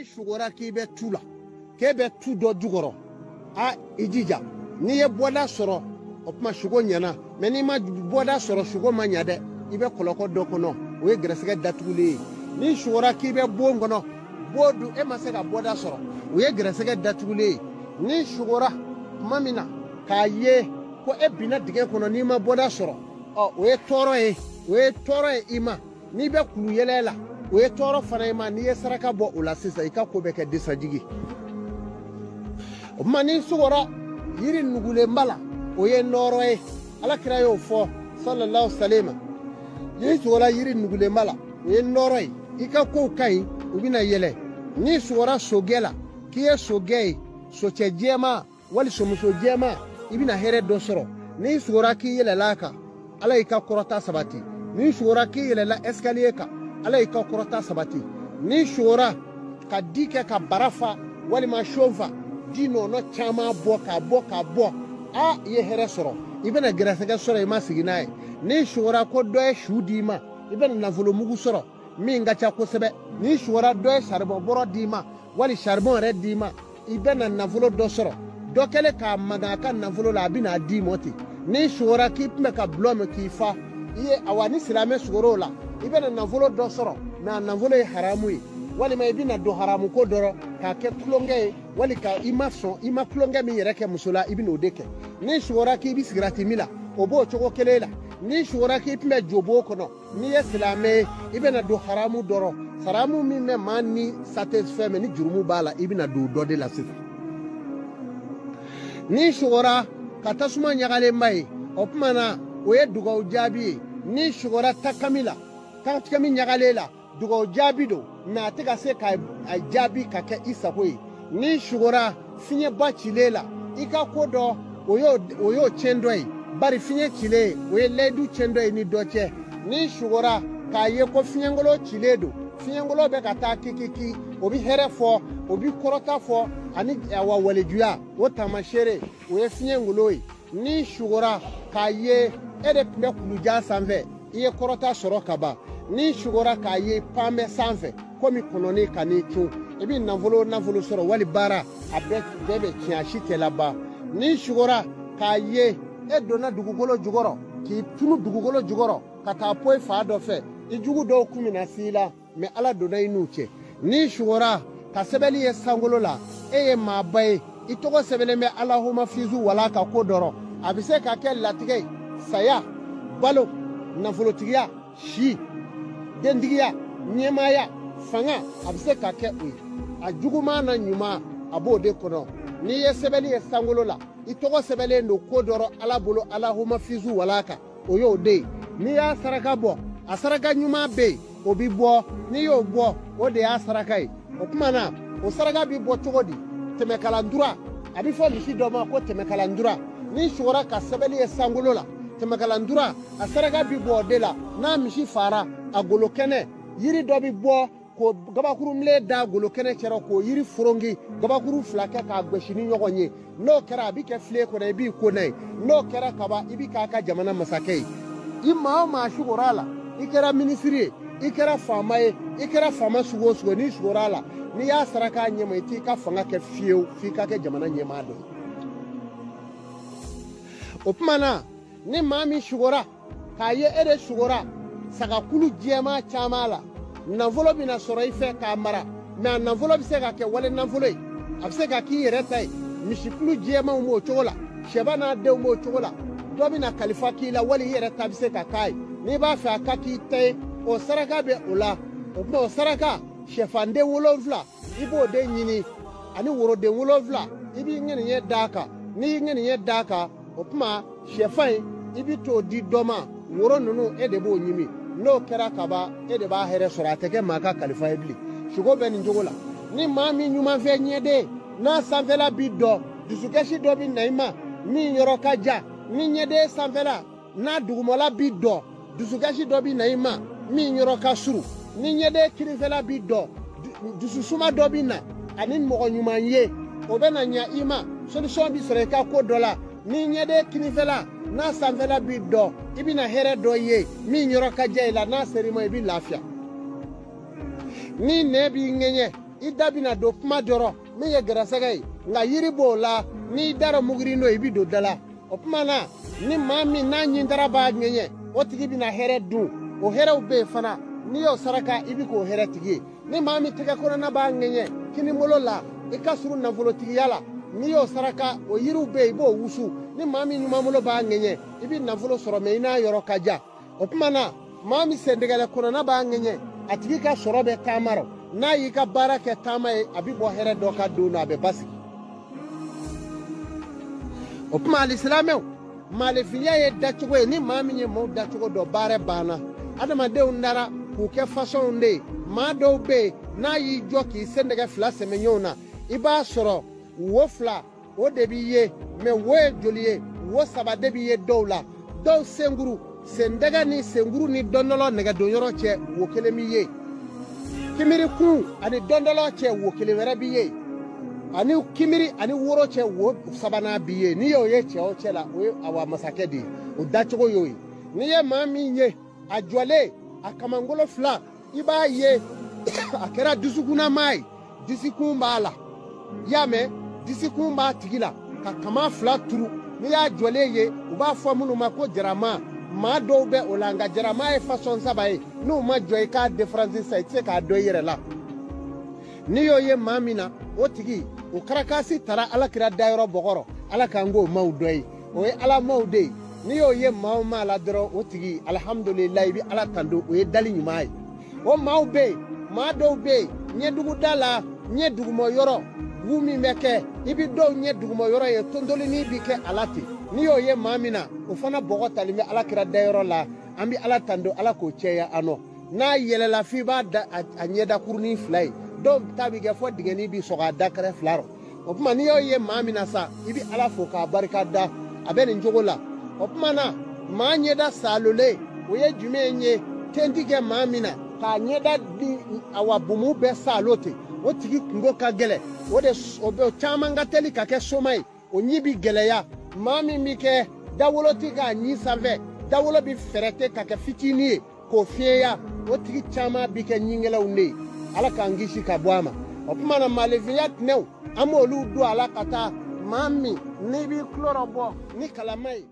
N'i sugora k'i bɛ tu la, k'e bɛ tu dɔ jukɔrɔ, a i jija n'i ye bɔda sɔrɔ, o tuma sugo ɲɛna. Mɛ n'i ma bɔda sɔrɔ, sugo ma ɲa dɛ, i bɛ kɔlɔkɔ dɔ kɔnɔ, o ye gɛrɛsɛgɛ datugulen ye. N'i sugora k'i bɛ bon kɔnɔ, bon dun e ma se ka bɔda sɔrɔ, o ye gɛrɛsɛgɛ datugulen ye. N'i sugora tuma min na k'a ye ko e binna dingɛ kɔnɔ, n'i ma bɔda sɔrɔ, ɔ o ye tɔɔrɔ ye, o ye tɔɔrɔ ye i ma. N'i bɛ kulu yɛlɛ la, o ye tɔɔrɔ fana i ma. N'i ye saraka bɔ o la sisan, i ka ko bɛ kɛ desajigi. O tuma n'i sugora yiri nugulenba la, o ye nɔɔrɔ ye. Ala kira y'o fɔ sallallahu salema. N'i sugora yiri nugulenba la, o ye nɔɔrɔ ye, i ka kow ka ɲi, u bɛna yɛlɛ. N'i sugora sogɛ la, k'i ye sogɛ ye, socɛ jɛman wali somuso jɛman, i bɛna hɛrɛ dɔ sɔrɔ. N'i sugora k'i yɛlɛla a kan, Ala y'i ka kɔrɔta sabati. N'i sugora k'i yɛlɛla escalier kan, Ala y'i ka kɔrɔta sabati. N'i sugora ka di kɛ ka bara fa walima son fa, di nɔnɔ caman bɔ k'a bɔ k'a bɔ, a i ye hɛrɛ sɔrɔ, i bɛna gɛrɛsɛgɛ sɔrɔ, i ma sigi n'a ye. N'i sugora ko dɔ ye su d'i ma, i bɛna nafolomugu sɔrɔ min ka ca kosɛbɛ. N'i sugora dɔ ye saribɔn bɔrɔ d'i ma wali saribɔn yɛrɛ d'i ma, i bɛna nafolo dɔ sɔrɔ. Dɔ kɛlen k'a maga a ka nafolo la, a bɛna d'i ma ten. N'i sugora k'i tun bɛ ka bulon min k'i fa, i ye awa ni silamɛ sugor'o la, i bɛna nafolo dɔ sɔrɔ, mɛ a nafolo ye haramu ye. Walima i bɛna don haramu ko dɔ rɔ k'a kɛ tulonkɛ ye, wali ka i ma sɔn, i ma tulonkɛ min yɛrɛ kɛ muso la, i bɛna o de kɛ. N'i sugora k'i bɛ sigirati min la, o b'o cogo kelen la. N'i sugora k'i tun bɛ jobo kɔnɔ, n'i ye silamɛ ye, i bɛna don haramu dɔ rɔ, haramu min bɛ maa ni satisfait, mɛ ni jurumu b'a la, i bɛna don o dɔ de la sisan. N'i sugora ka tasuma ɲagalenba ye, o tuma na o ye dugawu jaabi ye. N'i sugora takami la, takami ɲagalen la, dugawu jaabi don, mɛ a tɛ ka se ka a jaabi ka kɛ i sago ye. N'i sugora fiɲɛba cilen la, i ka ko dɔ o y'o tiɲɛ dɔ ye, bari fiɲɛ cilen o ye layidu tiɲɛ dɔ ye ni dɔ cɛ. N'i sugora k'a ye ko fiɲɛngolo cilen don, fiɲɛngolo bɛ ka taa kikiki, o bɛ hɛrɛ fɔ, o bɛ kɔrɔta fɔ, ani awa walejuya, o taamasere o ye fiɲɛngolo ye. N'i sugora k'a ye e de tun bɛ kulujan sanfɛ, i ye kɔrɔta sɔrɔ ka ban. N'i sugora k'a ye pan bɛ sanfɛ komi kɔnɔni ka n'i cun, i bɛ nafolo sɔrɔ wali baara, a bɛɛ bɛ tiɲɛ, a si tɛ laban. N'i sugora k'a ye e donna dugukolo jukɔrɔ, k'i tunu dugukolo jukɔrɔ ka taa poyi fa dɔ fɛ, i jugu dɔw kun bɛna s'i la, mɛ Ala donna i n'u cɛ. N'i sugora ka sɛbɛnni ye sankolo la, e ye maaba ye, i tɔgɔ sɛbɛnlen bɛ Alahuma fizu wala ka ko dɔrɔn. A bɛ se ka kɛ latigɛ ye, saya, balo, nafolotigiya, si, dentigiya, ɲɛmaaya, fanga, a bɛ se ka kɛ o ye. A juguman na ɲuman, a b'o de kɔnɔ. N'i ye sɛbɛnni ye sankolo la, i tɔgɔ sɛbɛnlen don ko dɔrɔn Ala bolo Alahuma fizu wala kan, o y'o de ye. N'i y'a saraka bɔ, a saraka ɲuman bɛ yen, o bɛ bɔ. N'i y'o bɔ, o de y'a saraka ye. O tuma na, o saraka bɛ bɔ cogo di? Tɛmɛkalandura, a bɛ fɔ misi dɔ ma ko tɛmɛkalandura. N'i sugora ka sɛbɛnni ye sankolo la, tɛmɛkalandura, a saraka bɛ bɔ o de la. N'a misi fara, a golo kɛnɛ, yiri dɔ bɛ bɔ k'o gabakuru milen da golo kɛnɛ cɛrɔ, k'o yiri forongi gabakuru fila kɛ k'a gosi ni ɲɔgɔn ye. N'o kɛra, a bɛ kɛ filen kɔnɔ, i b'i ko n'a ye. N'o kɛra kaban, i bɛ k'a ka jamana masakɛ ye. I maa o maa sugora a la, i kɛra minisiri ye, i kɛra faama ye, i kɛra faama sugu o sugu, n'i sugora a la, n'i y'a saraka a ɲɛma, i t'i ka fanga kɛ fiyewu f'i ka kɛ jamana ɲɛmaa dɔ ye. O tuma na, ni maa min sugora k'a ye e de sugora sagakulu jɛman caman la, nafolo bɛna sɔrɔ i fɛ k'a mara, mɛ a nafolo bɛ se ka kɛ wale nafolo ye, a bɛ se ka k'i yɛrɛ ta ye. Misikulu jɛmanw b'o cogo la, sɛba n'a denw b'o cogo la, dɔ bɛna kalifa k'i la, wali i yɛrɛ ta bɛ se ka k'a ye. N'i b'a fɛ a ka k'i ta ye, o saraka bɛ o la. O tuma o saraka sɛfanden 7, i b'o de ɲini, ani woroden 7, i b'i ŋaniɲɛ d'a kan. N'i y'i ŋaniɲɛ d'a kan, o tuma sɛfan in i bɛ t'o di dɔ ma, woro ninnu e de b'o ɲimi. N'o kɛra kaban, e de b'a hɛrɛ sɔrɔ, a tɛ kɛ maa ka kalifa ye bilen. Sugo bɛ nin cogo la. Ni maa min ɲuman fɛ ɲɛden, n'a sanfɛla b'i dɔn, dusukasi dɔ bɛ na i ma min yɔrɔ ka jan. Ni ɲɛden sanfɛla n'a dugumala b'i dɔn, dusukasi dɔ bɛ na i ma min yɔrɔ ka surun. Ni ɲɛden kirinfɛla b'i dɔn, dususuma dɔ bɛ na ani mɔgɔ ɲuman ye, o bɛ na ɲa i ma, solution bɛ sɔrɔ i ka ko dɔ la. Ni ɲɛden kirinfɛla n'a sanfɛla b'i dɔn, i bɛna hɛrɛ dɔ ye min yɔrɔ ka diya i la, n'a ser'i ma, i bɛ lafiya. Ni nɛn b'i ŋɛɲɛ, I da bɛna don kuma dɔrɔn min ye gɛrɛsɛgɛ ye, nka yiri b'o la, n'i dara muguri n'o ye i bɛ don da la. O tuma na ni maa min n'a ɲindara b'a ŋɛɲɛ, o tigi bɛna hɛrɛ dun. O hɛrɛw bɛ yen fana, n'i y'o saraka i bɛ k'o hɛrɛ tigi ye. Ni maa min tɛgɛ kɔnɔna b'a ŋɛɲɛ kinibolo la, i ka surun nafolotigiya la, n'i y'o saraka o yiriw bɛ yen i b'o wusu. Ni maa min ɲumanbolo b'a ŋɛɲɛ, i bɛ nafolo sɔrɔ mɛ i n'a yɔrɔ ka jan. O tuma na maa min sendɛgɛlɛ kɔnɔna b'a ŋɛɲɛ, a tigi ka sɔrɔ bɛ taama rɔ. N'a y'i ka baara kɛ taama ye, a bɛ bɔ hɛrɛ dɔ ka don na, a bɛ basigi. O tuma alisilamɛw, maalefinya ye dacogo ye. Ni maa min ye maaw dacogo dɔn, baara banna. Adamadenw dara k'u kɛ fasɔnw de ye. Maa dɔw bɛ yen, n'a y'i jɔ k'i sendɛgɛ fila sɛmɛ ɲɔgɔn na, i b'a sɔrɔ wo fila o de b'i ye, mɛ wo ye joli ye, wo saba de b'i ye dɔw la. Dɔw senkuru, sendɛgɛ ni senkuru ni dɔndɔlɔ nɛgɛdonyɔrɔ cɛ, wo kelen b'i ye. Kimirikun ani dɔndɔlɔ cɛ, wo kelen wɛrɛ b'i ye. Ani kimiri ani woro cɛ, wo sabanan b'i ye. N'i y'o ye cɛ o cɛ la, o ye awa masakɛ de ye. O dacogo y'o ye. N'i ye maa min ye a jɔlen, a kamangolo fila, i b'a ye a kɛra dusukunnama ye, disikun b'a la. I y'a mɛn, disikun b'a tigi la ka kama fila turu. N'i y'a jɔlen ye, u b'a fɔ minnu ma ko jarama. Maa dɔw bɛ o la, nka jarama ye fasɔn saba ye. N'u ma jɔ i k'a différence sisan, i tɛ se k'a dɔn i yɛrɛ la. N'i y'o ye maa min na, o tigi o karakasi taara alakira dayɔrɔ bɔgɔrɔ. Ala k'an k'o maaw dɔ ye, o ye ala maaw de ye. N'i y'o ye maa o maa la dɔrɔn, o tigi alihamudulilayi, i bɛ ala tando, o ye dali ɲuman ye. O maaw bɛ yen, maa dɔw bɛ yen ɲɛduguda la, ɲɛ duguma yɔrɔ bugu min bɛ kɛ, i bɛ dɔw ɲɛ duguma yɔrɔ ye, tontolinin bɛ kɛ a la ten. N'i y'o ye maa min na, o fana bɔgɔ talen bɛ alakira dayɔrɔ la. An bɛ ala tando, ala k'o cɛya an nɔ. N'a yɛlɛla f'i b'a da a ɲɛdakurunin fila ye. Dɔw ta bɛ kɛ fɔ dingɛnin bɛ sɔgɔ a da kɛrɛ fila rɔ. O tuma n'i y'o ye maa min na sa, i bɛ ala fo k'a barika da. A bɛ nin cogo la. O tuma na maa ɲɛda salolen, o ye jumɛn ye? Tenti kɛ maa min na k'a ɲɛda di awa bumu bɛɛ salo ten, o tigi kungo ka gɛlɛn. O de o bɛ caman ka teli ka kɛ soma ye, o ɲi bi gɛlɛya. Maa min bi kɛ dawolo ti k'a ɲi sanfɛ, dawolo bi fɛrɛte ka kɛ fitinin ye k'o fiyɛya, o tigi caman bi kɛ ɲingɛlɛw de ye. Ala k'an kisi ka bɔ a ma. O tuma na maalefinya tinɛw, an b'olu don a la ka taa. Maa min n'i b'i tulo bɔ ni kalama ye.